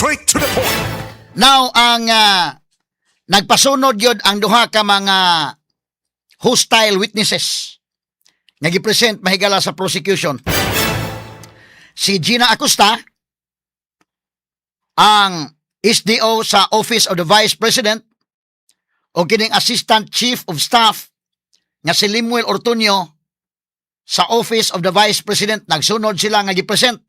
Straight to the point. Now, ang nagpasunod yun ang duha ka mga hostile witnesses nga gipresent, mahigala, sa prosecution. Si Gina Acosta, ang SDO sa Office of the Vice President, o kining Assistant Chief of Staff nga si Lemuel Ortuño sa Office of the Vice President, nagsunod sila nga gipresent.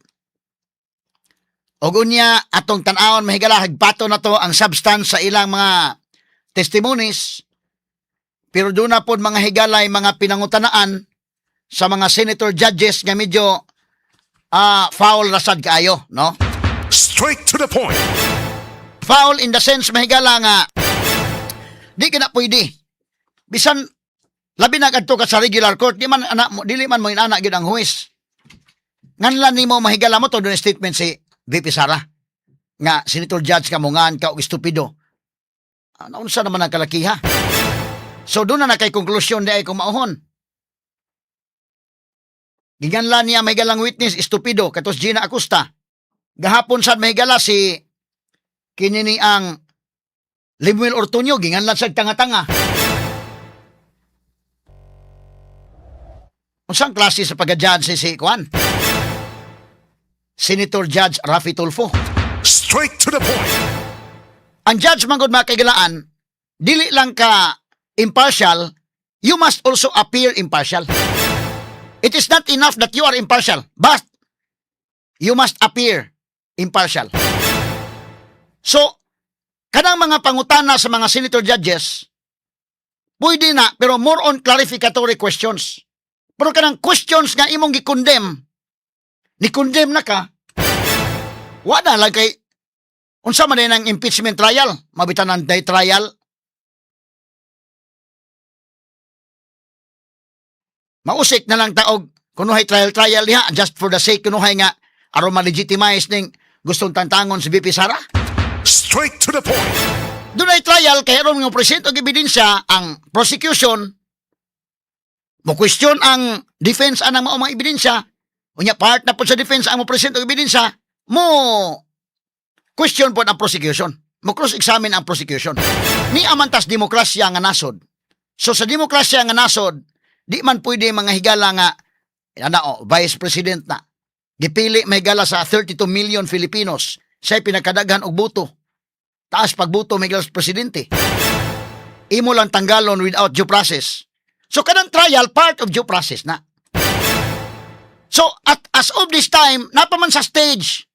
Og unya atong tan-awon, mahigala, hagpato na to ang substance sa ilang mga testimonies, pero doon na pod, mga higalay, mga pinangutanaan sa mga senator judges nga medyo foul rasad kaayo, no? Straight to the point. Foul in the sense, mahigala, nga di ka na pwede. Bisan labi na kadto ka sa regular court, di man ana mo, dili man mo inana gyud ang huwes. Nganlan nimo, mahigala, mo to doon statement si VP Sara nga senator judge ka mo ngan ka og estupido. Ano, unsa naman ang kalakiha? So doon na kay konklusyon di ay kung mauhon. Giganlan niya mahigalang witness estupido katos Gina Acosta. Gahapon sad, mahigala, si kini ni ang Lemuel Ortuño ginganlan sa tanga-tanga. Unsang klase sa pag-judge si Kuan? Senator Judge Raffy Tulfo. Straight to the point. Ang judge man gud, mga kahigalaan, dili lang ka impartial, you must also appear impartial. It is not enough that you are impartial, but you must appear impartial. So, kanang mga pangutana sa mga senator judges, pwede na, pero more on clarificatory questions. Pero kanang questions nga imong gi-condemn, ni-condemn na ka, wala lang kay, unsa man din ang impeachment trial, mabitan ang day trial. Mausik na lang taog, kunuhay trial-trial diha, just for the sake kunuhay nga, aron ma-legitimize ning gustong tantangon si VP Sara. Straight to the point. Doon ay trial kay aron nga present og ebidensya ang prosecution, mo question ang defense anang mao mga ebidensya, unya part na po sa defense ang mo present og ebidensya, mo question po ang prosecution, mo cross-examine ang prosecution. Ni amantas demokrasya nga nasod. So sa demokrasya nga nasod, di man pwede, mga higala, nga ana o vice president na gipili, mahigala, sa 32 million Filipinos, siya pinakadaghan og boto, taas pagboto, mahigala, sa presidente, imo lang tanggalon without due process. So kanang trial, part of due process na. So at as of this time, napaman sa stage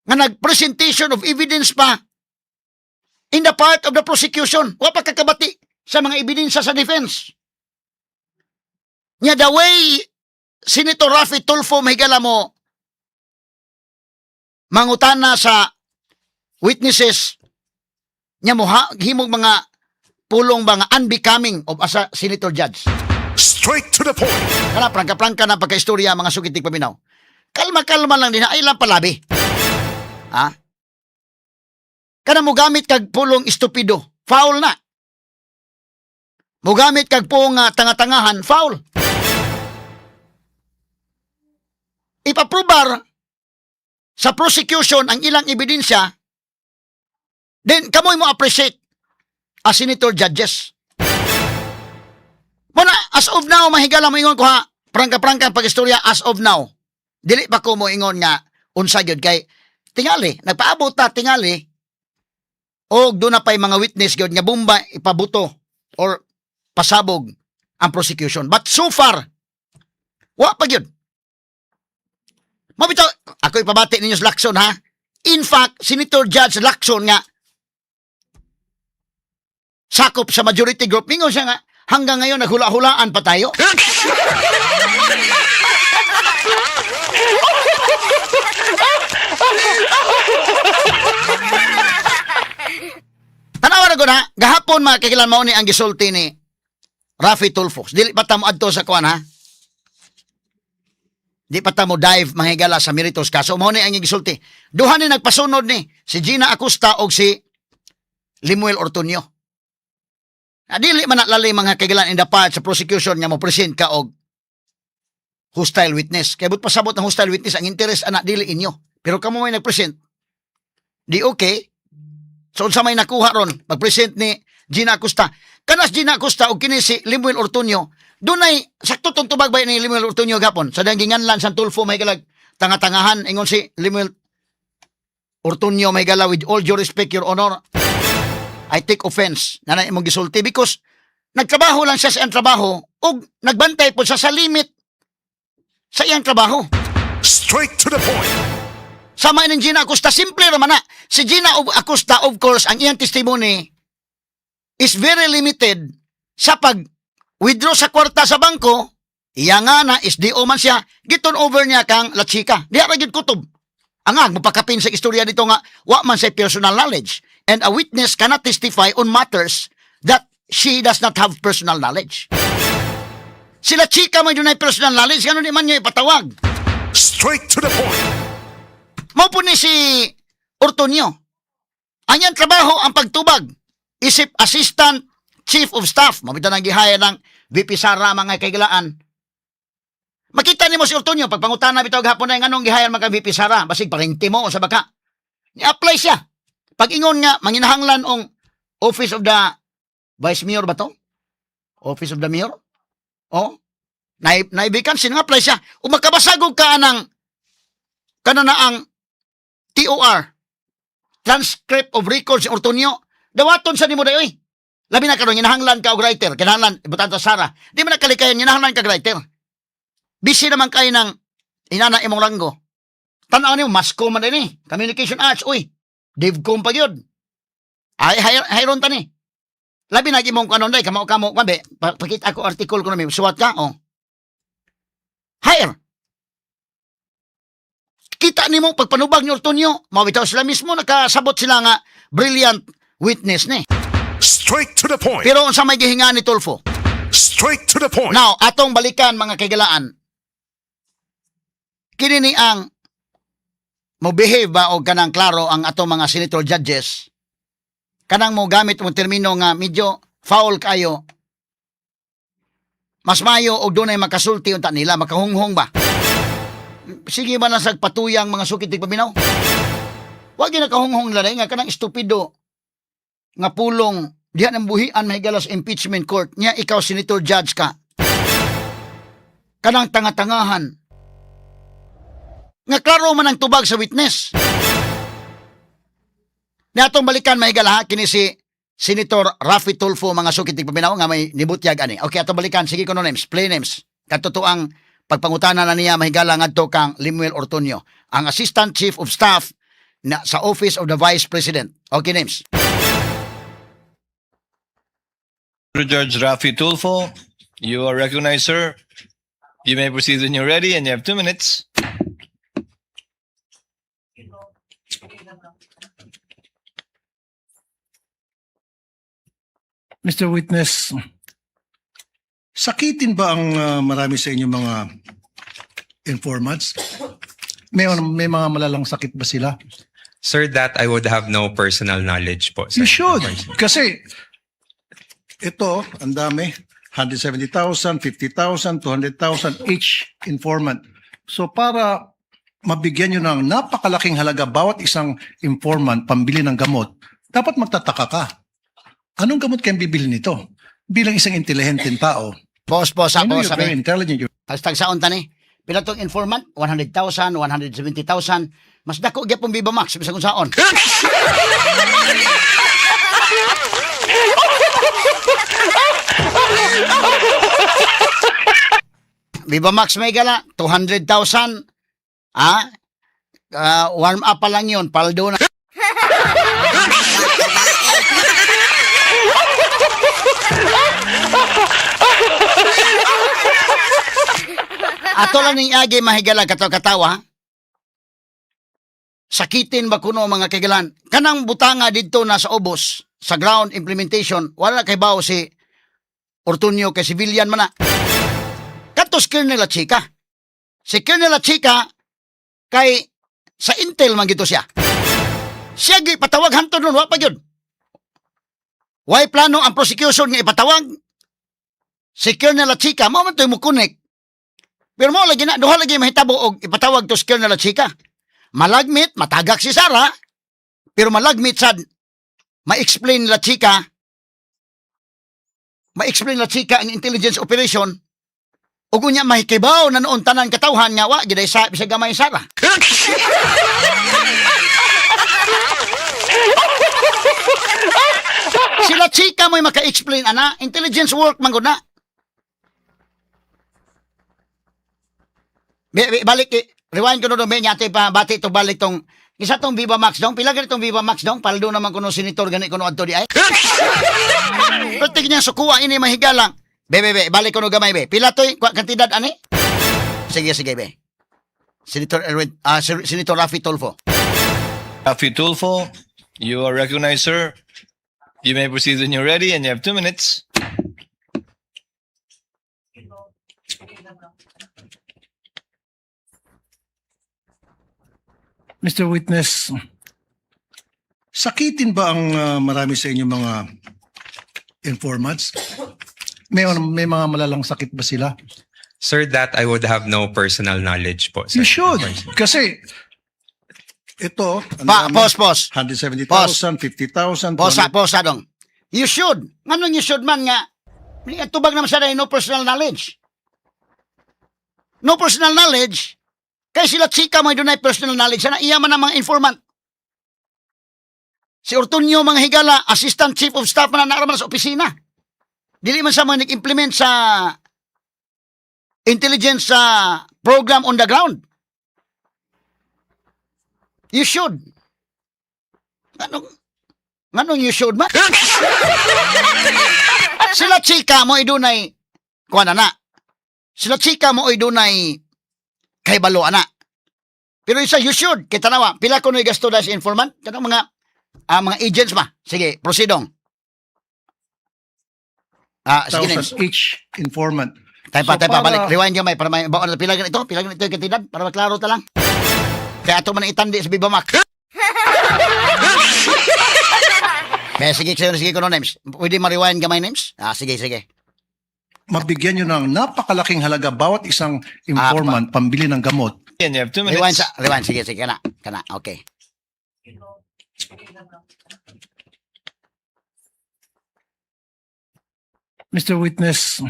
nga nag-presentation of evidence pa in the part of the prosecution. Wa pa kakabati sa mga ebidensya sa defense. Nya the way Senator Raffy Tulfo, mahigala, mo mangutana sa witnesses nya, mo himog mga pulong ba nga unbecoming of as a senator judge. Straight to the point. Kana prangka-prangka na pagka-istorya, mga sugid tigpaminaw. Kalma-kalma lang din, ay lang palabi. Ha? Kana mo gamit kag pulong estupido, foul na. Mugamit kag pulong nga tanga-tangahan, foul. Ipaprobar sa prosecution ang ilang ebidensya, then kamoy mo appreciate as senator judges. Muna, as of now, mahigala, mo ingon ko ha, prangka-prangka ang pag-istorya as of now. Dili pa ko mo ingon nga unsa gyud kay tingali, nagpaabot ta tingali og doon na pa'y mga witness gyud nga bomba ipabuto or pasabog ang prosecution. But so far, wa pa gyud. Mabitaw, ako ipabati ninyo sa Lacson ha. In fact, Senator Judge Lacson nga sakop sa majority group, mingon siya nga hanggang ngayon naghula-hulaan pa tayo. Tanawa na ko na, gahapon, mga kakilan, mao ni ang gisulti ni Raffy Tulfo. Dili pa ta mo adto sa kuan ha. Di pa ta mo dive, mga higala, sa meritos kaso. Mao ni ang gisulti. Duha ni nagpasunod ni si Gina Acosta og si Lemuel Ortuño. Na dili man na lali, mga kagilan, in the part sa prosecution nga mo present ka og hostile witness. Kay but pasabot ng hostile witness, ang interest ana dili inyo. Pero kamo may nagpresent. Di okay. So unsa may nakuha ron pag-present ni Gina Acosta? Kanas Gina Acosta og kini si Lemuel Ortuño, dunay sakto tong tubag bay ni Lemuel Ortuño gapon sa dang ginganlan sa Tulfo may galag tanga-tangahan. Ingon si Lemuel Ortuño may gala, "With all due respect, Your Honor, I take offense na na imong gisulti," because nagtrabaho lang siya sa iyang trabaho ug nagbantay po siya sa limit sa iyang trabaho. Straight to the point. Sama ning Gina Acosta, simple raman na. Si Gina Acosta, of course, ang iyang testimony is very limited sa pag withdraw sa kwarta sa bangko, iya nga na SDO man siya, gi-turn over niya kang La Chica. Diha ra gyud kutob. Ang ag mapakapin sa istorya dito nga wa man say personal knowledge, and a witness cannot testify on matters that she does not have personal knowledge. Sila Chica may dunay personal knowledge, ganun di man niya ipatawag. Straight to the point. Mao po ni si Ortonio. Ang iyang trabaho ang pagtubag. Isip Assistant Chief of Staff. Mabita nang gihaya ng VP Sara, mga kaigalaan. Makita nimo si Ortonio, pagpangutana bitaw gahapon na nganong gihayan man kang VP Sara, basig parinti mo o sa baka. Ni-apply siya. Pag ingon nga, manginahanglan ong Office of the Vice Mayor ba to? Office of the Mayor? Oh? Na vacancy, nga-apply siya. O makabasagog ka ng kana na ang TOR, Transcript of Records ni Ortonio, dawaton sa nimo dayoy. Labi na karon ginahanglan ka og writer, kinahanglan ibutan ta Sara. Di man nakalikayan, ginahanglan ka writer. Busy naman kay ng inana imong ranggo. Tan-aw nimo Masco man din eh. Communication Arts, uy. Devcom pa gyud. Ay hayron ta ni. Labi na imong kanon day kamo kamo kabe, pakita ako article ko na suwat ka oh. Hire. Kita nimo pagpanubag ni Ortonio, mao bitaw sila mismo nakasabot sila nga brilliant witness ni. Straight to the point. Pero unsa may gihinga ni Tulfo? Straight to the point. Now, atong balikan, mga kaigalaan. Kini ni ang mo behave ba og kanang klaro ang atong mga senator judges, kanang mo gamit mo termino nga medyo foul kayo, mas mayo og dunay makasulti unta nila, makahunghong ba. Sige ba na sa patuyang mga sukit paminaw, wa gyud nakahunghong nila nga kanang estupido nga pulong diha ng buhian mahigala sa impeachment court niya. Ikaw senator judge ka, kanang tanga-tangahan nga klaro man ang tubag sa witness. Ni atong balikan mahigala ha, kini si Senator Raffy Tulfo, mga sukit paminaw, nga may nibutyag ani. Okay, atong balikan. Sige kuno names, play names. Katotoang pagpangutana na niya mahigala ngadto kang Lemuel Ortonio, ang Assistant Chief of Staff na sa Office of the Vice President. Okay, names. Judge Raffy Tulfo, you are recognized, sir. You may proceed when you're ready, and you have 2 minutes. Mr. Witness, sakitin ba ang marami sa inyong mga informants? May mga malalang sakit ba sila? Sir, that I would have no personal knowledge po, sir. You should. Kasi ito, ang dami. 170,000, 50,000, 200,000 each informant. So para mabigyan nyo ng napakalaking halaga bawat isang informant pambili ng gamot, dapat magtataka ka. Anong gamot kayang bibili nito? Bilang isang intelihenteng tao, Boss, boss, I know boss, you're very sabi. intelligent. You're Tagsaon ta ni. Pila tong informant? 100,000, 170,000. Mas dako gyapon Viva Max bisag unsaon. Viva Max may gala 200,000. Ah, ah, warm up pa lang yun, paldo na. Ato lang ning agi mahigala katawa-katawa. Sakitin ba kuno, mga kaigalan? Kanang butanga didto na sa ubos sa ground implementation, wala kay bawo si Ortunio kay civilian man na. Katos Colonel La Chica. Si Colonel La Chica kay sa Intel man gito siya. Siya gi patawag hantod nun, wa pa gyud. Way plano ang prosecution nga ipatawag si Colonel La Chica, mao man to'y mo connect. Pero mo lagi na, duha lagi mahitabo og ipatawag to si Colonel La Chica. Malagmit, matagak si Sara. Pero malagmit sad ma-explain La Chica, ma-explain La Chica ang intelligence operation ug unya mahikibaw na noon tanan katawhan nga wa giday sa bisag gamay sara. Sila Chika mo'y maka-explain ana, intelligence work man gud na. Be, be, balik eh, rewind ko no be nya pa bati to balik tong isa tong Viva Max dong, pila gani tong Viva Max dong, paldo naman kuno senator gani kuno adto di ay. Pero tignan sukuha ini mahigalang. Be be be, balik ko no gamay be. Pila toy kantidad ani? Sige sige be. Senator Erwin, Senator Raffy Tulfo. Rafi Tulfo, you are recognized, sir. You may proceed when you're ready, and you have 2 minutes. Mr. Witness, sakitin ba ang marami sa inyong mga informants? May mga malalang sakit ba sila? Sir, that I would have no personal knowledge po, sir. You should. Kasi ito, ang Pa, dami. pause, pause. 170,000, 50,000, Posa, posa dong. You should. Nganong you should man nga, tubag naman siya no personal knowledge. No personal knowledge, kay sila chika mo dunay personal knowledge. Sana iya man ang mga informant. Si Ortonio mga higala, assistant chief of staff man na naaraman sa opisina. Dili man sa mga nag-implement sa intelligence sa program on the ground. You should. Nganong you should man? Sila chika mo idunay kuan na. Sila chika mo idunay kay balo ana. Pero isa you should kay tanawa pila kuno gasto sa informant kanang mga agents ba. Sige, proceedong. Sige names. 1,000 each informant. Tayo pa, So, tayo pa, balik. Rewind gamay para may baon na pila ganito yung kantidad para maklaro ta lang. Kaya ato man ang itandi sa Bibamak. May sige, sige, sige kuno names. Pwede ma-rewind gamay names? Sige, sige. Mabigyan nyo ng napakalaking halaga bawat isang informant pambili ng gamot. And you have two Rewind minutes. sa, rewind. Sige, sige, kana, kana, okay. Mr. Witness,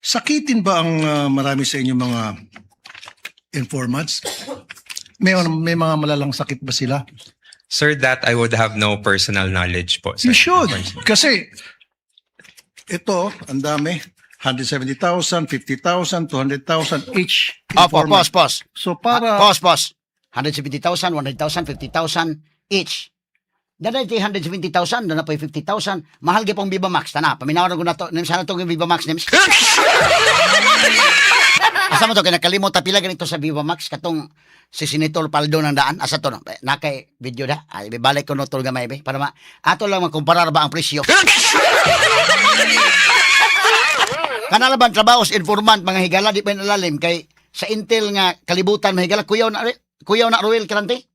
sakitin ba ang marami sa inyong mga informants? May mga malalang sakit ba sila? Sir, that I would have no personal knowledge po, sir. You should. Kasi ito, ang dami. 170,000, 50,000, 200,000 each Opo, informant. pause, pause. So para Pause, pause. 170,000, 100,000, 50,000 each. Daday 170,000, doon na po 50,000. Mahal gyud pong Viva Max. Tana, paminawan ko na to. Names, sana itong Viva Max, names? Asa mo to, kaya nakalimot ta pila ganito sa Viva Max, katong si Senator Paldo ng daan. Asa to, no? Nakay video da. Ay, balik ko no tol gamay, be. Para ma, ato lang makumparar ba ang presyo. Kanala ba ang trabaho sa informant, mga higala, di pa nalalim kay sa Intel nga kalibutan, mga higala, kuyaw na Ruel Karante.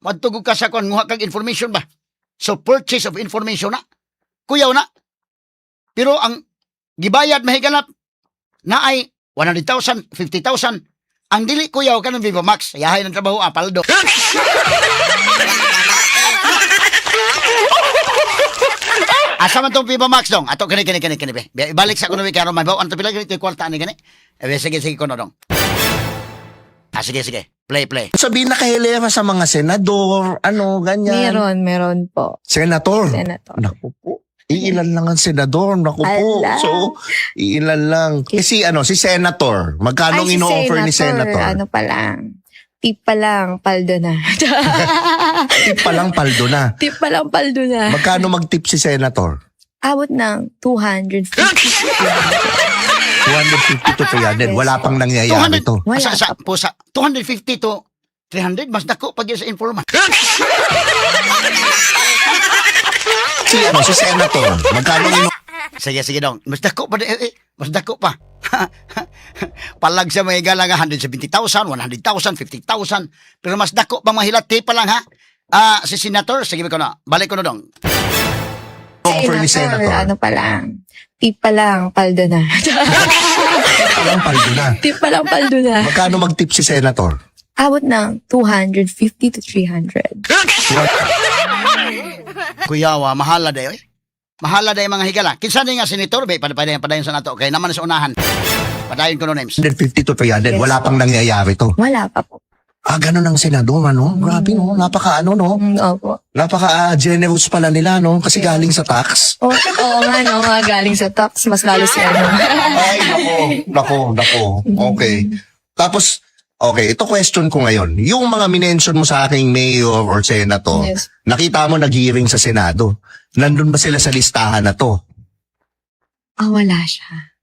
Madtugog ka sa kon, nguha kag information ba? So, purchase of information na. Kuyaw na. Pero ang gibayad mahigala na ay 100,000, 50,000. Ang dili kuyaw ka ng Viva Max. Yahay ng trabaho, paldo. Asa man tong Viva Max dong? Ato kani kani kani kani be. Ibalik sa kuno kay aron mabaw ang pila ganito yung kwarta ani gani. Eh sige sige kuno dong. Sige sige. Play play. Sabihin na kahilera sa mga senador, ano, ganyan. Meron, meron po. Senator. Senator. Naku po. Iilan lang ang senador. Naku po. Ala. So, iilan lang. Eh, si, ano, si senator. Magkano Ay, si ino-offer ni senator? Ano pa lang. Tip pa lang, paldo na. Tip pa lang paldo na. Tip pa lang, paldo na. Magkano mag-tip si senator? Abot ng 250. 250 to 300. Wala pang nangyayari 200 to. Wala Sa, po sa 250 to 300 mas dako pag yun sa informant. Si, ano, si senator. Magkano ino Sige sige dong. Mas dako pa eh, eh, mas dako pa. Palag sa mga higala nga 170,000, 100,000, 50,000. Pero mas dako pa mga hilati pa lang ha. Si senator, sige ko na. Balik ko na dong. offer ni senator? Ano pa lang. Tip pa lang, paldo na. Tip pa lang paldo na. Tip pa lang, paldo na. Magkano mag-tip si senator? Abot ng 250 to 300. Kuyawa, mahala dayo eh. Mahala dayo, mga higala. Kinsa ni nga senator, be, padayon, padayon sa nato. Okay, naman sa unahan. Padayon ko no names. 150 to 300. Yes. Wala pang nangyayari to. Wala pa po. Ah, ganun ang senador, ano? Grabe, no? Napaka, ano, no? Opo. Napaka generous pala nila, no? Kasi galing sa tax. Oo, oo nga, no, nga galing sa tax, mas lalo si ano. Ay, nako, nako, nako. Okay. Tapos, okay, ito question ko ngayon. Yung mga minention mo sa aking mayor or senator, Yes. nakita mo nag-hearing sa Senado. Nandun ba sila sa listahan na to? Ah, wala siya.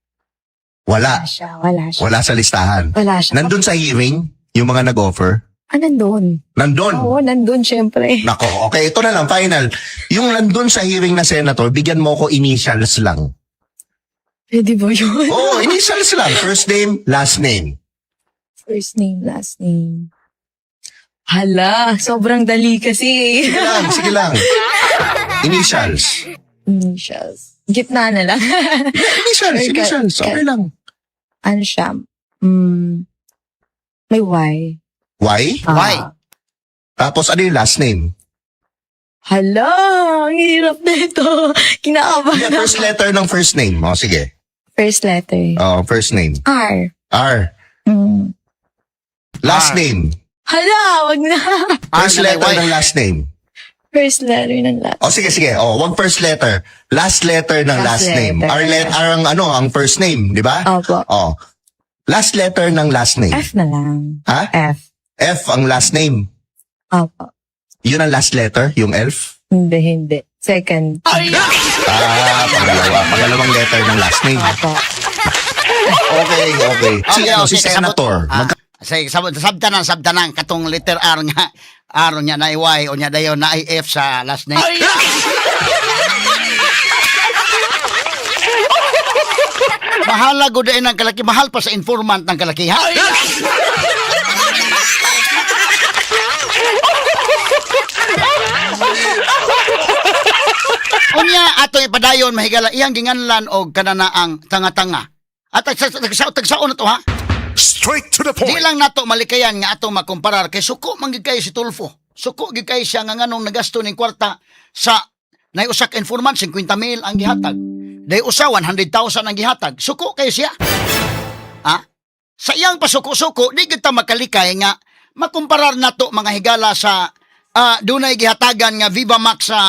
Wala. Wala siya, wala siya. Wala sa listahan. Wala siya. Nandun sa hearing, yung mga nag-offer? Ah, nandun. Nandun. Oo, nandun, syempre. Nako, okay, ito na lang, final. Yung nandun sa hearing na senator, bigyan mo ko initials lang. Pwede ba yun? Oo, initials lang. First name, last name. First name, last name. Hala, sobrang dali kasi. Sige lang, sige lang. Initials. Initials. Gitna na lang. Initials, Okay. initials. Okay lang. Ano siya? May Y. Y? Ah. Y. Tapos ano yung last name? Hala, ang hirap na ito. Kinakabahan Yeah, first ako. letter ng first name. O, sige. First letter. Oh, first name. R. R. Last R. name. Hala, wag na. First R na may letter Y. ng last name. First letter ng last. O, sige, sige. O, wag first letter. Last letter ng last Last name. letter. R, R ang ano, ang first name, di ba? Opo. O. Last letter ng last name. F na lang. Ha? F. F ang last name. Opo. Yun ang last letter, yung elf? Hindi, hindi. Second. Ah, pangalawa. Pangalawang letter ng last name. Opo. Okay. Si, ano, si kasabot. Senator. Ah, sige, sabot, sabtanan, sabtanan, katong letter R nga, R niya na Y, o niya dayon na F sa last name. Mahala gud ng kalaki, mahal pa sa informant ng kalaki, ha? Unya ato ipadayon, mahigala, iyang ginganlan og kanana ang tanga-tanga. At tagsaon na to, ha? Straight to the Di point. lang nato malikayan nga ato makumparar kay suko man gid kayo si Tulfo. Suko gid kayo siya nga nganong nagasto ning kwarta sa nay usa ka informant 50 mil ang gihatag. Day usa 100,000 ang gihatag. Suko kayo siya. Ha? Sa iyang pasuko-suko di gid ta makalikay nga makumparar nato, mga higala, sa dunay gihatagan nga Viva Max sa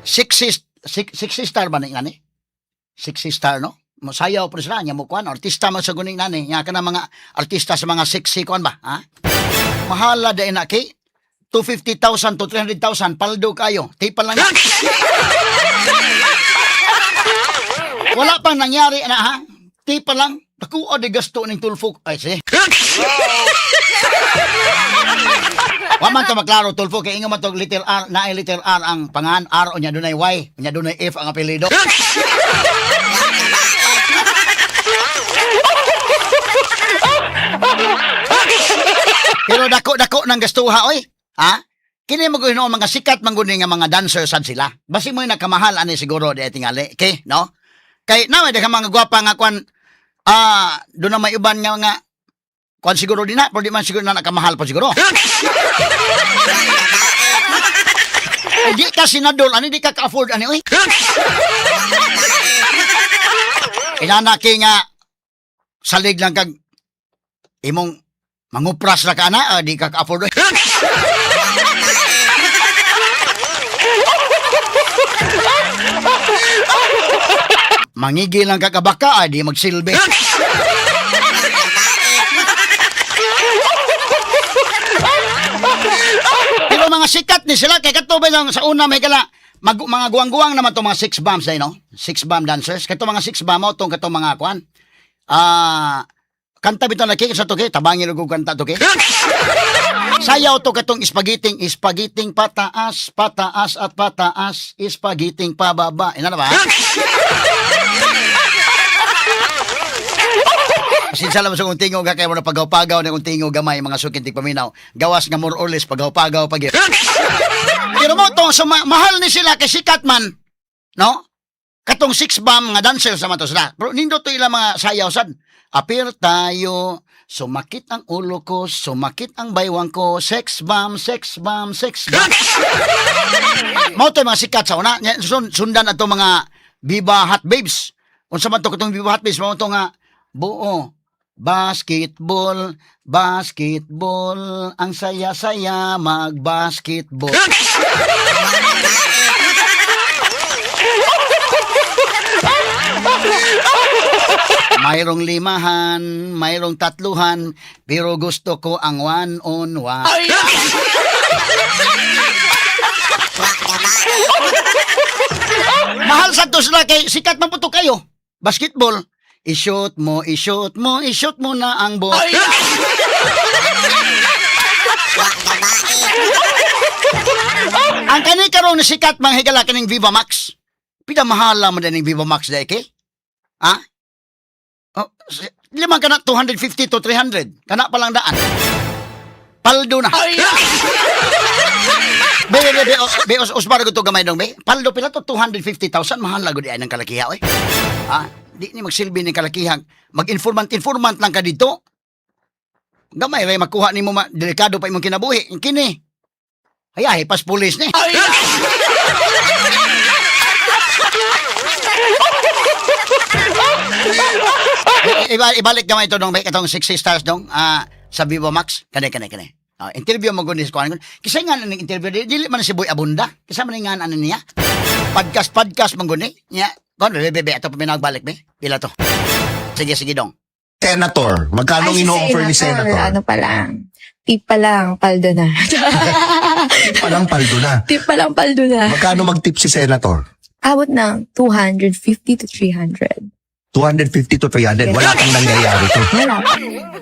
60 star ba ni nani? 60 star, no? Mosayaw po sila nya mo kuan artista man sa guning nani nya kana mga artista sa mga sexy kuan ba, ha? Mahala dai na kay 250,000 to 300,000, paldo kayo. Tipa lang. Wala pang nangyari na, ha. Tipa lang. Nakuha di gasto ning Tulfo. Ay, si. Wa man to maklaro, Tulfo, kay ingon man to little R na ay little R ang pangan R o nya dunay Y, nya dunay F ang apelyido. Pero dako-dako ng gastuha oy. Ha? Kini mo hinuon mga sikat man gud ni nga mga dancer sad sila. Basi mo nakamahal ani siguro di tingali. Okay, no? Kay na may daghang mga gwapa nga kwan doon na may uban nga mga kwan siguro din na, pero di man siguro na nakamahal pa siguro. Eh, di ka senador, ani di ka ka-afford ani oy. Inanaki nga salig lang kag imong mangupras ra ka na, di ka ka-afford, oy. Mangigil lang ka kabaka, di magsilbi. Pero mga sikat ni sila, kay katubay lang sa una may kala, mga guwang-guwang naman to mga six bombs ay, no? Six bomb dancers. Kato mga six bomb mo, tong kato mga kuan. Kanta bitaw na kay sa to kay, tabangin og kanta to kay. Sayaw to katong ispagiting, ispagiting pataas, pataas at pataas, ispagiting pababa. Ina na ba? Pasensya lang sa kong tingog ha, kaya mo na pagaw-pagaw na kong tingog gamay mga sukintig paminaw. Gawas nga more or less pagaw-pagaw pag. Pero mo to, so mahal ni sila kay sikat man, no? Katong six bomb nga dancer sa mato sila. Pero nindo to ilang mga sayaw sad. Apir tayo, Sumakit ang ulo ko, sumakit ang baywang ko, sex bomb, sex bomb, sex bomb. Mao to mga sikat sa una. Nya, sundan ato mga Viva Hot Babes. Unsa man to katong Viva Hot Babes, mao to nga buo. Basketball, basketball, ang saya-saya mag-basketball. Mayroong limahan, mayroong tatluhan, pero gusto ko ang one on one. Mahal sa to sila kay sikat man po to kayo. Basketball. I-shoot mo, i-shoot mo, i-shoot mo na ang ball. Ang kani karon sikat mga higala kaning Viva Max. Pila mahala mo din ning Viva Max dai kay? Ha? Oh, lima kana 250 to 300. Kana pa lang daan. Paldo na. Be, be, be, be, be, usbar ko to gamay dong, be. Paldo pila to 250,000, mahal la gud ay ng kalakiha oy. Ha? Di ni magsilbi ni kalakihan. Mag-informant informant lang ka dito. Gamay ray makuha nimo ma, delikado pa imong kinabuhi. Kini. Ay, ay, pas pulis ni. Ibalik gamay ito dong, be, katong 60 stars dong, sa Viva Max. Kani, kani, kani. Interview mo gud ni kuan. Kisa nga ning interview dili man si Boy Abunda. Kisa man nga ano niya. Podcast podcast man gud ni. Nya, kon be be be ato pa balik be. Pila to. Sige, sige dong. Senator, magkano Ay, si ino-offer ni Senator? Ano pa lang. Tip pa lang, paldo na. Tip pa lang paldo na. Tip pa lang, paldo na. Magkano mag-tip si Senator? Abot ng 250 to 300. 250 to 300. Wala kang nangyayari to. Wala pa.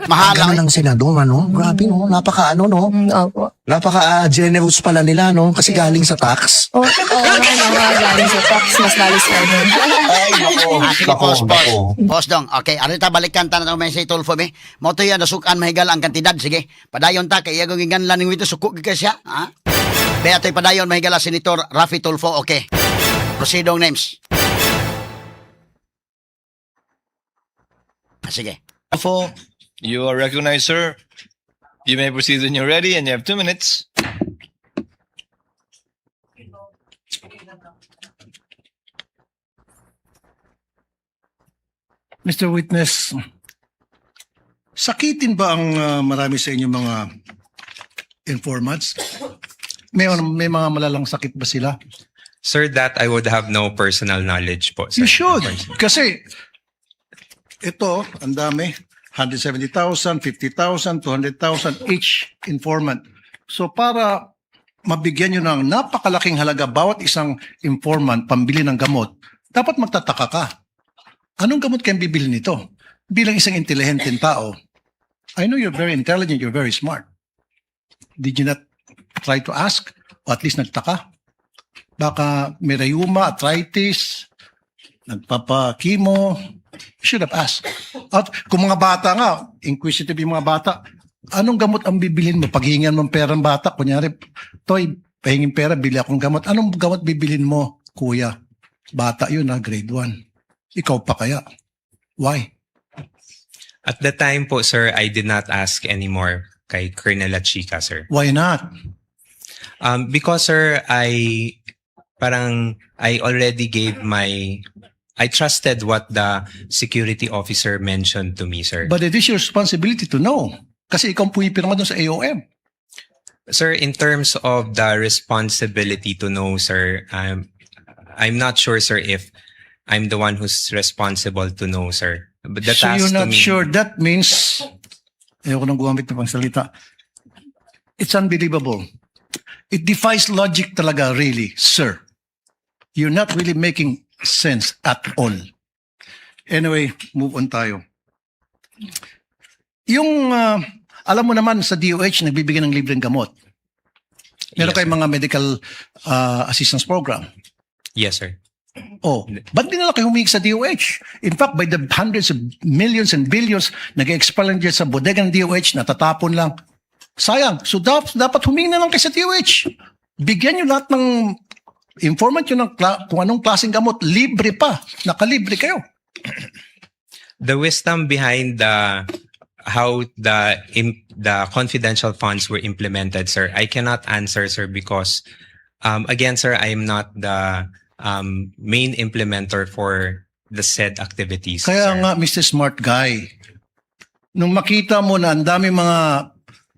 Mahal Ganun lang. ang senador, ano? Grabe, no? Napaka, ano, no? Opo. Napaka generous pala nila, no? Kasi galing sa tax. Oo, oh, ano, mga galing sa tax, mas lalo sa ano. Ay, nako. Sige, Nako, pause, pause. nako. Pause dong. Okay, arita balikan ta na may si Tulfo be. Mo to yan nasukan mahigal ang kantidad. Sige, padayon ta kay iyang giganlan ning wito suko gyud kay siya, ha? Be atoy padayon mahigala Senator Raffy Tulfo. Okay. Proceedong names. Sige. Tulfo, you are recognized, sir. You may proceed when you're ready, and you have 2 minutes. Mr. Witness, sakitin ba ang marami sa inyong mga informants? May mga malalang sakit ba sila? Sir, that I would have no personal knowledge po, sir. You should. Kasi ito, ang dami. 170,000, 50,000, 200,000 each informant. So para mabigyan nyo ng napakalaking halaga bawat isang informant pambili ng gamot, dapat magtataka ka. Anong gamot kayang bibili nito? Bilang isang intelihenteng tao, I know you're very intelligent, you're very smart. Did you not try to ask? O at least nagtaka? Baka may rheuma, arthritis, nagpapa-chemo, you should have asked. At kung mga bata nga, inquisitive yung mga bata, anong gamot ang bibilin mo? Paghingan mo ng pera ng bata, kunyari, Toy, pahingin pera, bili akong gamot. Anong gamot bibilin mo, kuya? Bata yun ha, grade 1. Ikaw pa kaya? Why? At the time po, sir, I did not ask anymore kay Colonel Chica, sir. Why not? Because, sir, I parang I already gave my I trusted what the security officer mentioned to me, sir. But it is your responsibility to know. Kasi ikaw ang pumipirma doon sa AOM. Sir, in terms of the responsibility to know, sir, I'm not sure, sir, if I'm the one who's responsible to know, sir. But the So task you're to not me, sure. That means, ayoko nang gumamit ng pangsalita. It's unbelievable. It defies logic talaga, really, sir. You're not really making sense at all. Anyway, move on tayo. Yung, alam mo naman sa DOH, nagbibigay ng libreng gamot. Meron Yes, kayong mga medical assistance program. Yes, sir. Oh, ba't di na lang kayo humingi sa DOH? In fact, by the hundreds of millions and billions nag-expire lang dyan sa bodega ng DOH, natatapon lang. Sayang. So dapat humingi na lang kayo sa DOH. Bigyan nyo lahat ng informant nyo ng kung anong klaseng gamot, libre pa. Nakalibre kayo. The wisdom behind the how the confidential funds were implemented, sir, I cannot answer, sir, because again, sir, I am not the main implementer for the said activities, Kaya sir. nga, Mr. Smart Guy, nung makita mo na ang dami mga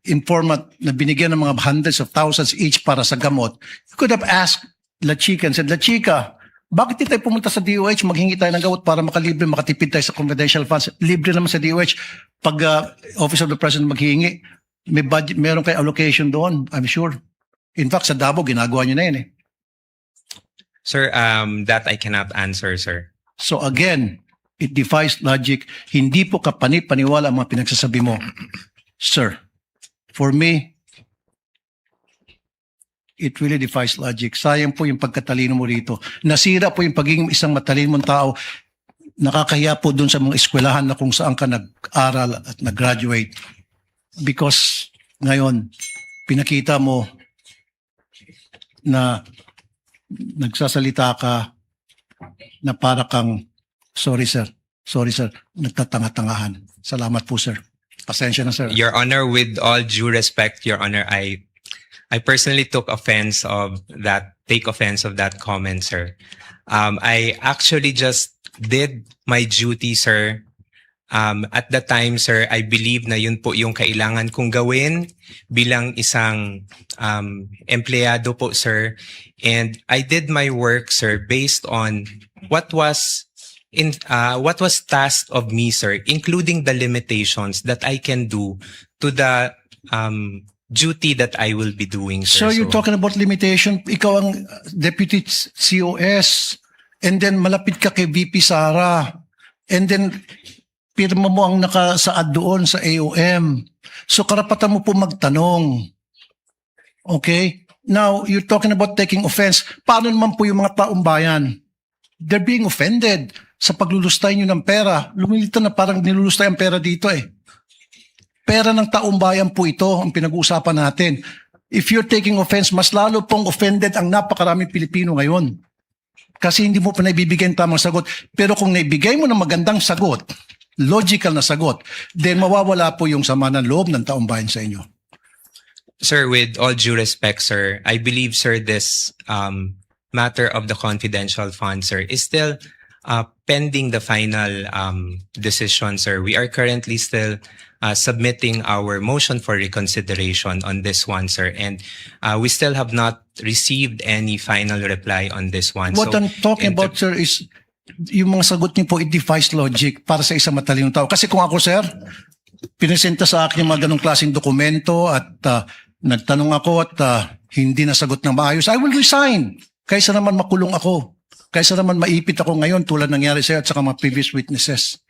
informant na binigyan ng mga hundreds of thousands each para sa gamot, you could have asked La Chica and said, "La Chica, bakit di tayo pumunta sa DOH, maghingi tayo ng gamot para makalibre, makatipid tayo sa confidential funds? Libre naman sa DOH. Pag Office of the President maghingi, may budget, meron kayo allocation doon, I'm sure." In fact, sa Davao, ginagawa nyo na yun eh. Sir, that I cannot answer, sir. So again, it defies logic. Hindi po kapani-paniwala ang mga pinagsasabi mo. Sir, for me, it really defies logic. Sayang po yung pagkatalino mo rito. Nasira po yung pagiging isang matalino mong tao. Nakakahiya po dun sa mga eskwelahan na kung saan ka nag-aral at nag-graduate. Because ngayon, pinakita mo na nagsasalita ka na para kang, sorry sir, sorry sir, nagtatanga-tangahan. Salamat po, sir. Pasensya na, sir. Your Honor, with all due respect, Your Honor, I personally took offense of that, take offense of that comment, sir. I actually just did my duty, sir. At the time, sir, I believe na yun po yung kailangan kong gawin bilang isang empleyado po, sir. And I did my work, sir, based on what was tasked of me, sir, including the limitations that I can do to the duty that I will be doing, So sir. you're talking about limitation. Ikaw ang deputy COS and then malapit ka kay VP Sara. And then pirma mo ang nakasaad doon sa AOM. So karapatan mo po magtanong. Okay? Now, you're talking about taking offense. Paano naman po yung mga taong bayan? They're being offended sa paglulustay nyo ng pera. Lumilitaw na parang nilulustay ang pera dito eh. Pera ng taong bayan po ito ang pinag-uusapan natin. If you're taking offense, mas lalo pong offended ang napakaraming Pilipino ngayon. Kasi hindi mo pa naibibigay ang tamang sagot. Pero kung naibigay mo ng magandang sagot, logical na sagot, then mawawala po yung sama ng loob ng taong bayan sa inyo. Sir, with all due respect, sir, I believe, sir, this matter of the confidential fund, sir, is still pending the final decision, sir. We are currently still submitting our motion for reconsideration on this one, sir, and we still have not received any final reply on this one. What So, I'm talking about, sir, is yung mga sagot niyo po, it defies logic para sa isang matalinong tao. Kasi kung ako, sir, pinesenta sa akin yung mga ganong klaseng dokumento at nagtanong ako at hindi nasagot ng maayos, I will resign. Kaysa naman makulong ako. Kaysa naman maipit ako ngayon tulad nangyari sa'yo at saka mga previous witnesses.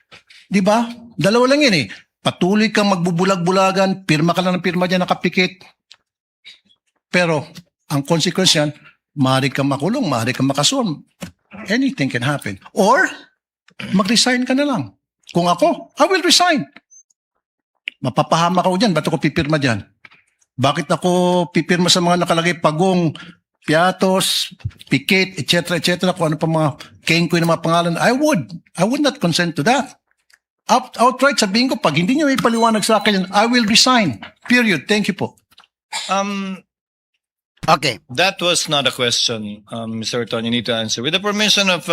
Di ba? Dalawa lang yun eh. Patuloy kang magbubulag-bulagan, pirma ka lang ng pirma dyan nakapikit. Pero ang consequence yan, maaari kang makulong, maaari kang makasuhan. Anything can happen. Or, mag-resign ka na lang. Kung ako, I will resign. Mapapahamak ako dyan. Ba't ako pipirma dyan? Bakit ako pipirma sa mga nakalagay Pagong, Piatos, Pikit, etc., etc., kung ano pa mga kengkoy na mga pangalan? I would. I would not consent to that. Outright, sabihin ko, pag hindi niyo ipaliwanag sa akin, yan, I will resign. Period. Thank you po. That was not a question, Mr. Ortonio. You need to answer. With the permission of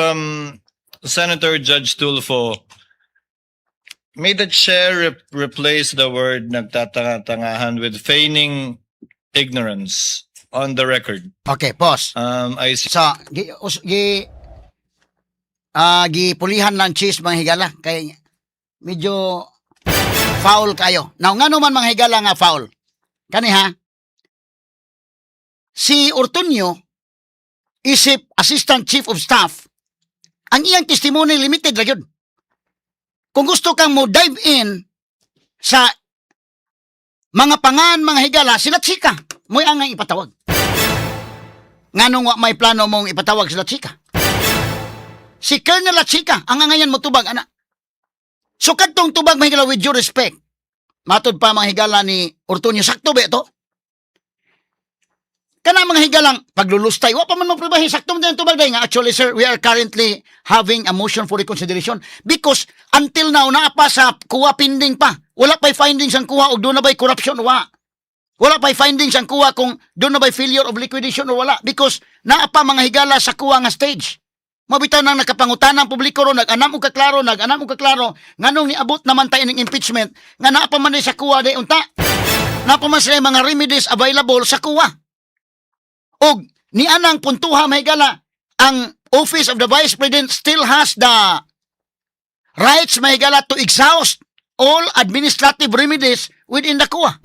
Senator Judge Tulfo, may the chair replace the word "nagtatanga-tangahan" with "feigning ignorance" on the record. Okay, pause. I see. So, gi pulihan lang cheese, mga higala, kay medyo foul kayo. Now ngano man, mga higala, nga foul? Kani ha. Si Ortonio, isip Assistant Chief of Staff, ang iyang testimony limited ra gyud. Kung gusto kang mo dive in sa mga pangan, mga higala, sila Chika mo'y ang ipatawag. Nganong wa may plano mong ipatawag sila Chika? Si Colonel La Chica ang angayan mo tubag ana. So kadtong tubag, mga higala, with due respect. Matod pa, mga higala, ni Ortonio, sakto ba ito? Kana, mga higalang paglulustay, wa pa man mo prubahin, sakto man din ang tubag dahil nga, "Actually sir, we are currently having a motion for reconsideration because until now naa pa sa COA, pending pa." Wala pa'y findings ang COA og duna ba'y corruption, wa. Wala pa'y findings ang COA kung duna ba'y failure of liquidation o wala because naa pa, mga higala, sa COA nga stage. Mabitaw nang nakapangutana ang publiko ron, nag-anam og kaklaro, nag-anam og kaklaro, nganong niabot naman tayo ng impeachment, nga naa pa man ni sa COA di unta. Naa pa man sila mga remedies available sa COA. Og nianang puntuha, mahigala, ang Office of the Vice President still has the rights, mahigala, to exhaust all administrative remedies within the COA.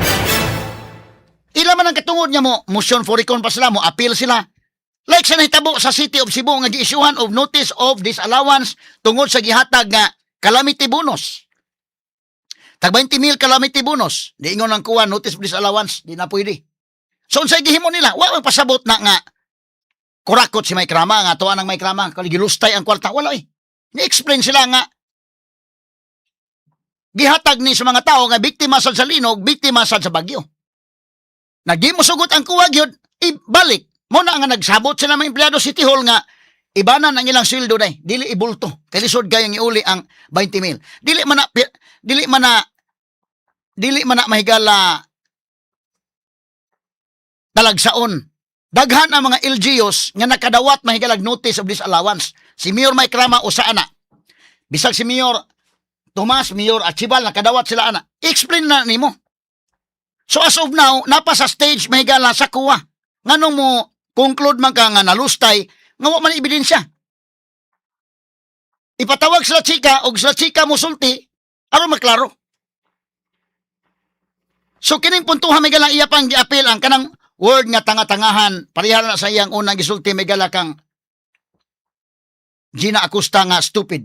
Ila man ang katungod niya mo, motion for recon pa sila, mo appeal sila. Like sa nahitabo sa City of Cebu nga gi-issuehan of notice of disallowance tungod sa gihatag nga calamity bonus. Tag 20 mil calamity bonus. Di ingon ang COA, notice of disallowance, di na pwede. So unsay gihimo nila? Wa man pasabot na nga kurakot si Mike Rama, nga tuwa ng Mike Rama, kali gilustay ang kwarta. Wala eh. Ni-explain sila nga gihatag ni sa mga tao nga biktima sad sa linog, biktima sad sa bagyo. Na di mo sugot ang COA gyud, ibalik. Mao na nga nagsabot sila mga empleyado City Hall nga ibanan ang ilang sweldo day, dili ibulto. Kay lisod kayong iuli ang 20 mil. Dili man na, mahigala, talagsaon. Daghan ang mga LGUs nga nakadawat, mahigalag, notice of disallowance. Si Mayor Mike Rama usa ana. Bisag si Mayor Tomas, Mayor Archibald, nakadawat sila ana. Explain na nimo. So as of now, naa pa sa stage, mahigala, sa COA. Nganong mo conclude man ka nga nalustay nga wa man ebidensya? Ipatawag sila chika og sila chika mosulti aron maklaro. So kining puntuha, mahigala, iya pang giapil ang kanang word nga tanga-tangahan, pareha na sa iyang unang gisulti, mahigala, kang Gina Acosta nga stupid.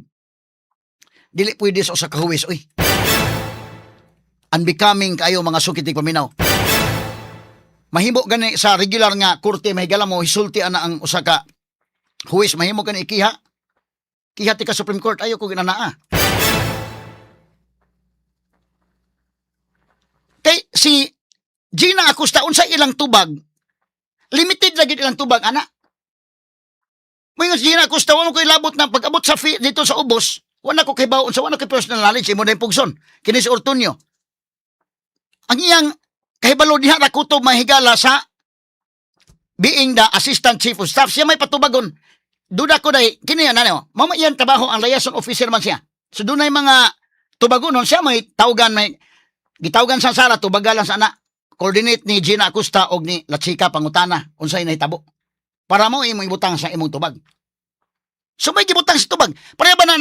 Dili pwede sa usa ka huwes, uy. Unbecoming kayo, mga suki tigpaminaw. Mahimo gani sa regular nga korte, mahigala, mo hisulti ana ang usa ka huwes, mahimo gani ikiha. Kiha ti ka Supreme Court, ayo ko ginanaa. Kay si Gina Acosta, unsa ilang tubag? Limited lagi ilang tubag ana. Moingon si Gina Acosta, wa mo ko ilabot na pag-abot sa dito sa ubos, wala ko kay unsa, wala ko personal knowledge, imo na yung pugson. Kini si Ortonio. Ang iyang kahibalo diha ra kutob, mahigala, sa being the assistant chief of staff, siya may patubagon. Duda ko dahil, kini yan, ano, mama iyang trabaho ang liaison officer man siya. So dunay mga tubagonon, siya may tawgan, may gitawgan sa Sara, tubagalan sa anak. Coordinate ni Gina Acosta og ni La Chica, pangutana unsay nahitabo. Para mo imong ibutang sa imong tubag. So may gibutang sa tubag. Pareha ba na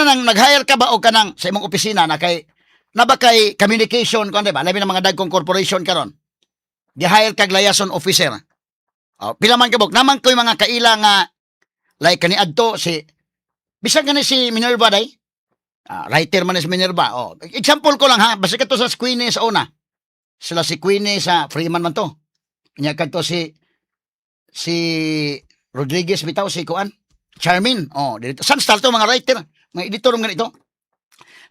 nang nag-hire ka ba o kanang sa imong opisina na kay na ba kay communication kon, di ba? Labi na mga dagkong corporation karon. Gi-hire kag liaison officer. Oh, pila man kabuk naman ko'y mga kaila nga like kani adto si bisan kani si Minerva day. Ah, writer man ni si Minerva. Oh, example ko lang ha, basta kato sa Queenie sa una. Sila si Queenie sa Freeman man to. Nya kadto si si Rodriguez bitaw, si kuan Charmin. Oh, dito. San style to mga writer, mga editor mga ganito.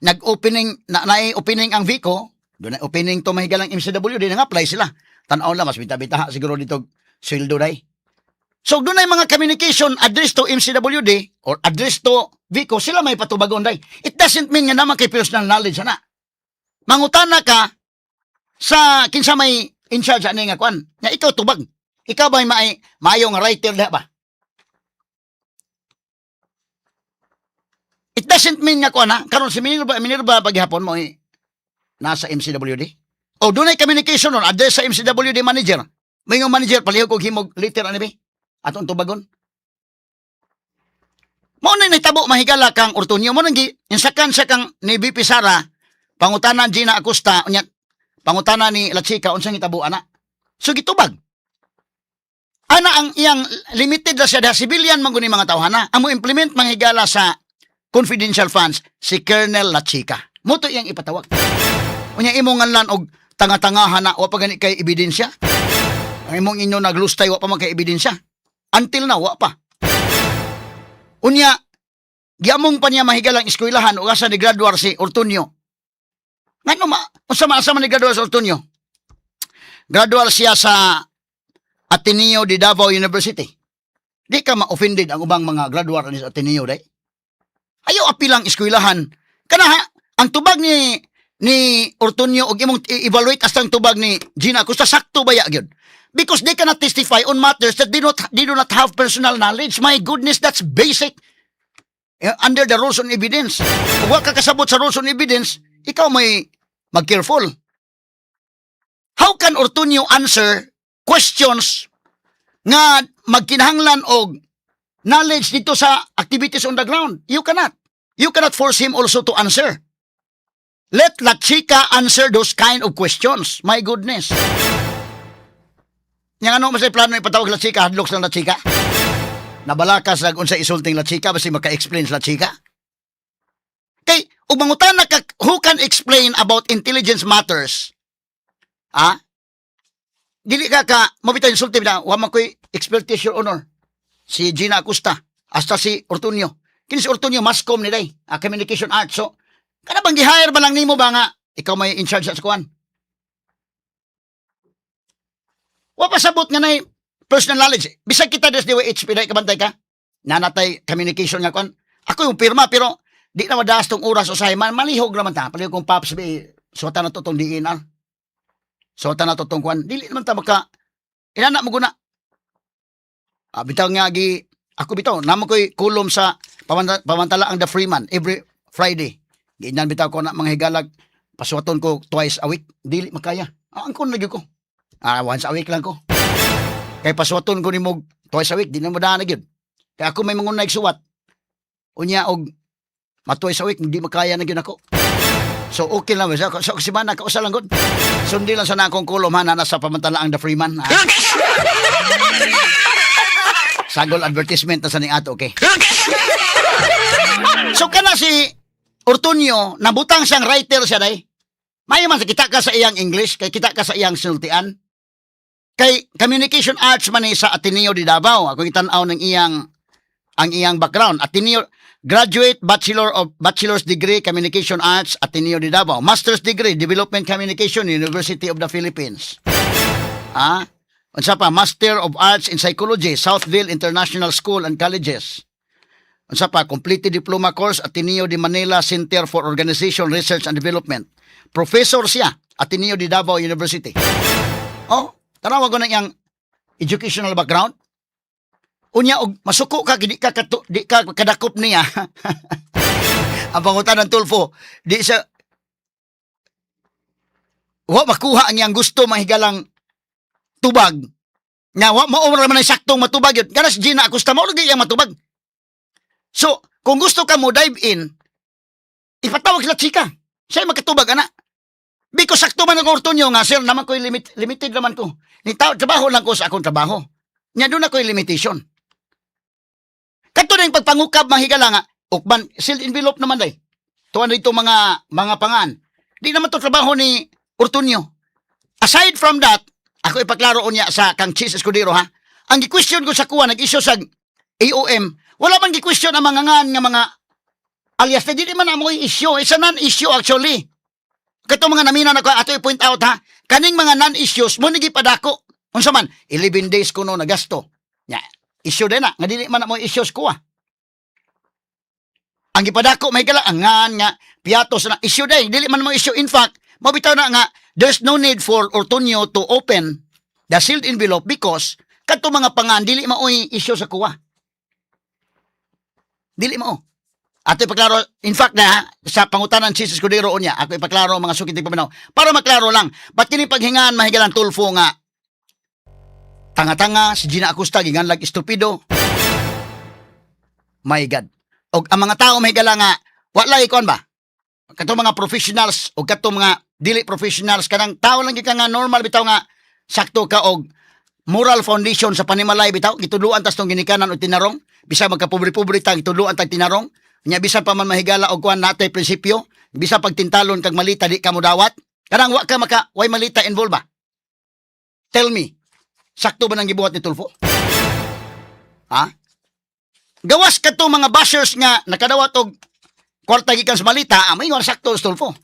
Nag-opening na naay opening ang Vico, doon na opening to, mahigalang, MCW, di nang apply sila. Tan-aw lang mas bita-bita siguro dito sweldo day. So doon ay mga communication address to MCWD or address to Vico, sila may patubagon day. It doesn't mean nga naman kay personal knowledge ana. Mangutana ka sa kinsa may in charge ani nga kuan. Nga ikaw tubag. Ikaw ba may maayo nga writer diha ba? It doesn't mean nga kuan ha. Karon si Minerva, Minerva paghapon mo eh, nasa MCWD. O dunay communication nun, address sa MCWD manager. May nga manager, palihog og himog letter ani ba? Atong tubagon. Mao na nahitabo, mahigala, kang Ortonio. Mao nang gi insakan siya kang ni VP Sara, pangutana Gina Acosta, unya pangutana ni La Chica unsang hitabo ana. So gitubag. Ana ang iyang limited ra siya dahil civilian man guni mga tawhana. Ang mo implement, manghigala, sa confidential funds si Colonel La Chica. Mao to iyang ipatawag. Unya imong nganlan og tanga-tangahan na, wa pa gani kay ebidensya. Ang imong inyo naglustay, wa pa man kay ebidensya. Until now wa pa. Unya giamong pa niya, mahigalang, eskwelahan ug asa ni graduar si Ortonio. Ngano ma unsa man, asa man ni graduar si Ortonio? Graduar siya sa Ateneo de Davao University. Di ka ma-offended ang ubang mga graduar ni sa Ateneo day? Ayaw apilang eskwelahan. Kana ha, ang tubag ni Ni Ortonio og imong i-evaluate astang tubag ni Gina Acosta, sakto ba ya gyud? Because they cannot testify on matters that they do not have personal knowledge. My goodness, that's basic. Under the rules on evidence. Kung wa ka kasabot sa rules on evidence, ikaw may mag-careful. How can Ortonio answer questions nga magkinahanglan og knowledge dito sa activities on the ground? You cannot. You cannot force him also to answer. Let La Chica answer those kind of questions. My goodness. Yang ano mas plano ipatawag La Chica, hadlok sa La Chica? Nabalakas lag unsa isulting La Chica basi maka-explain sa La Chica? Kay ug mangutana ka who can explain about intelligence matters? Ah? Dili ka ka mabitaw insulti na wa man koy expertise, Your Honor. Si Gina Acosta, hasta si Ortunio. Kini si Ortunio, masscom ni day, communication arts. So kana bang gi-hire ba lang nimo ba nga ikaw may in charge sa kuan? Wa pa sabot nga nay personal knowledge. Bisag kita des DYHP day, kabantay ka. Nanatay communication nga kuan. Ako yung pirma pero di na madaas tong oras usahay man malihog naman ta. Palihog kong paps bi suwatan na to tong DNR. Suwatan na to tong kuan. Dili naman ta maka inana mo guna. Bitaw nga gi ako bitaw namo koy kulom sa pamantala ang The Freeman every Friday. Giinan bitaw ko na mga higalag pasuwaton ko twice a week. Dili makaya. Angkon lagi ko. Once a week lang ko. Kay pasuwaton ko nimo twice a week, di na mo daan na gyud. Kay ako may mangunay suwat. Unya og ma twice a week, hindi makaya na gyud ako. So okay lang sa semana kausa lang gud. Sundi lang sa na akong kulom ha, na sa pamantala ang The Freeman. Ha? Sagol advertisement na sa ning ato, okay. So kana si Ortunio, nabutang siyang writer siya day. Maayo man sa kita ka sa iyang English, kay kita ka sa iyang sinultian. Kay communication arts man ni sa Ateneo de Davao. Ako itan-aw ng iyang ang iyang background. Ateneo graduate, bachelor's degree, Communication Arts, Ateneo de Davao. Master's degree, Development Communication, University of the Philippines. Ah, unsa pa, Master of Arts in Psychology, Southville International School and Colleges. Unsa pa, completed diploma course, Ateneo de Manila Center for Organization Research and Development. Professor siya, Ateneo de Davao University. Oh, tanawa ko na iyang educational background. Unya og masuko ka di ka kadakop niya. Ang pangutan ng Tulfo, di siya wa makuha ang iyang gusto mahigalang tubag. Nga wa mao ra man ang saktong matubag yun. Kana si Gina Acosta mao lagi iyang matubag. So, kung gusto ka mo dive in, ipatawag sila chika. Siya makatubag ana. Because sakto man ang Ortonio nga, "Sir, naman ko limit, limited naman ko. Ni trabaho lang ko sa akong trabaho." Nya doon ako'y limitation. Kato na yung pagpangukab mahigala nga, ukban, sealed envelope naman day. Tuwan dito mga pangan. Di naman to trabaho ni Ortonio. Aside from that, ako ipaklaro niya sa kang Chiz Escudero ha. Ang gi-question ko sa kuha, nag-issue sa AOM, wala man gi-question ang mga ngan nga mga alias na dili man amoy issue. It's a non-issue actually. Kato mga namina na ko, ato i-point out ha, kaning mga non-issues, mo ni gipadako. Unsa man, 11 days ko no nagasto. Nya, issue din na, nga dili man mo issues ko ah. Ang gipadako may kala ang ngan nga piatos na issue din, dili man mo issue. In fact, mabitaw na nga there's no need for Ortonio to open the sealed envelope because kadto mga pangan dili maoy issue sa kuwa. Dili mao. Ato ipaklaro, in fact na, sa pangutanan si Escudero unya, ako ipaklaro mga sukit paminaw. Para maklaro lang, ba't kini paghingan mahigalang Tulfo nga tanga-tanga, si Gina Acosta, ginganlag estupido? My God. Og ang mga tao mahigala nga, wala ikuan ba? Kato mga professionals o kato mga dili professionals, kanang tao lang gyud ka nga normal bitaw nga sakto ka og moral foundation sa panimalay bitaw, gitudluan tas tong ginikanan og tinarong, bisan magkapobre-pobre ta, gitudluan tag tinarong nya, bisan pa man mahigala og kuan natay prinsipyo, bisan pagtintalon kag malita di ka modawat, kanang wa ka maka way malita involve ba? Tell me, sakto ba nang gibuhat ni Tulfo ha? Gawas kadto mga bashers nga nakadawat og kwarta gikan sa malita, may sakto sa Tulfo.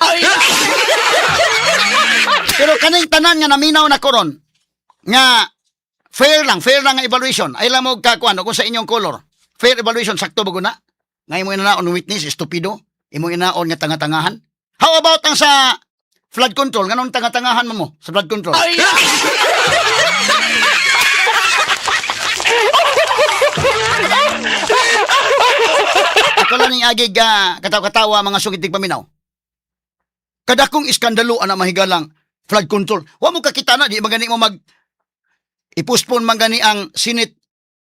Pero kaning tanan nga naminaw na koron nga fair lang nga evaluation. Ay lang mo kakuan kung sa inyong color. Fair evaluation, sakto ba guna? Nga imo inaon witness estupido, imo inaon nga tanga-tangahan. How about ang sa Flood control, nganong tanga-tangahan mo mo sa flood control? Ako lang ning agig katawa-katawa, mga sukit paminaw. Kadakong iskandalo ana, mahigalang, flood control. Wa mo kakita na di magani mo mag ipospon man gani ang Senate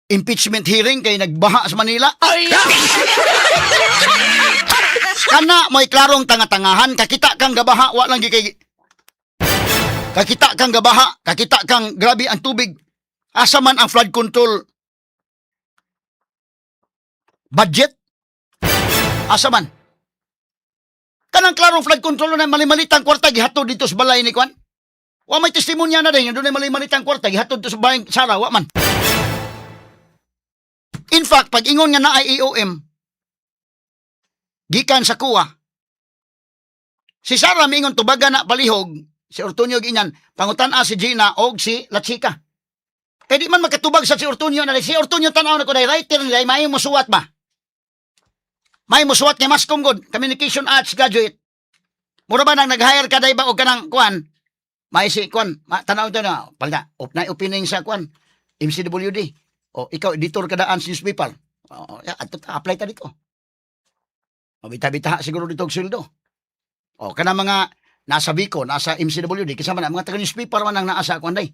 impeachment hearing kay nagbaha sa Manila. Kana may klarong tanga-tangahan, kakita kang gabaha, wa lang gi kay kakita kang gabaha, kakita kang grabe ang tubig. Asa man ang flood control budget? Asa man? Kanang klarong flood control na malimalitang kwarta gihatod dito sa balay ni Kwan. Wa may testimonya na din, doon ay malimalitang kwarta gihatod dito sa balay Sara, wa man. In fact, pag ingon nga na ay AOM, gikan sa COA, si Sara mingon tubaga na palihog, si Ortonio ginan, pangutan-a si Gina og si La Chica. Kay di man makatubag sa si Ortonio na si Ortonio tan-aw na ko dahil writer nila may musuwat ba? May musuwat kay Mascom god, Communication Arts graduate. Mura ba nang nag-hire ka day ba og kanang kuan? May si kuan, tanaw to na, palda, op na opening sa kuan, MCWD. O ikaw editor ka daan sa newspaper. O, ya, adto ta, apply ta dito. Mabita-bita siguro dito og sweldo. O kana mga nasa Bicol, nasa MCWD, kasama na mga taga newspaper man ang naa sa kuan day.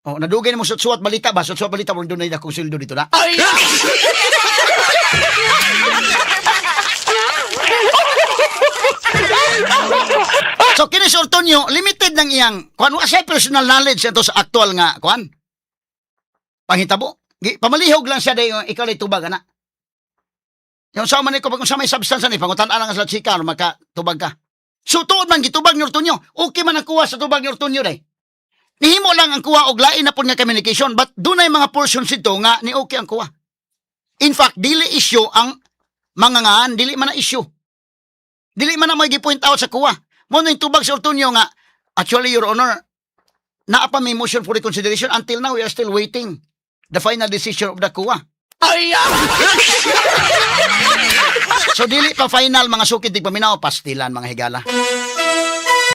O nadugay na mo suot-suot balita ba? Suot-suot balita mo doon na akong sweldo dito na. So kini si Ortonio, limited ng iyang kuan, wa siya personal knowledge ato sa aktual nga kuan. Panghitabo. Pamalihog lang siya dayon, ikaw lay tubag ana. Yung sa man ko pag unsa may substance ani pangutan-an lang sa chika aron makatubag ka. So tuod man gitubag ni Ortonio. Okay man ang kuha sa tubag ni Ortonio day. Nihimo lang ang kuha og lain na pud nga communication, but dunay mga portions dito nga ni okay ang kuha. In fact, dili issue ang mga ngaan, dili man na issue. Dili man na may gi-point out sa kuha. Mo na yung tubag sa Ortonio nga, actually, Your Honor, naa pa may motion for reconsideration. Until now, we are still waiting the final decision of the COA. So dili pa final, mga sukid tig paminaw, pastilan, mga higala.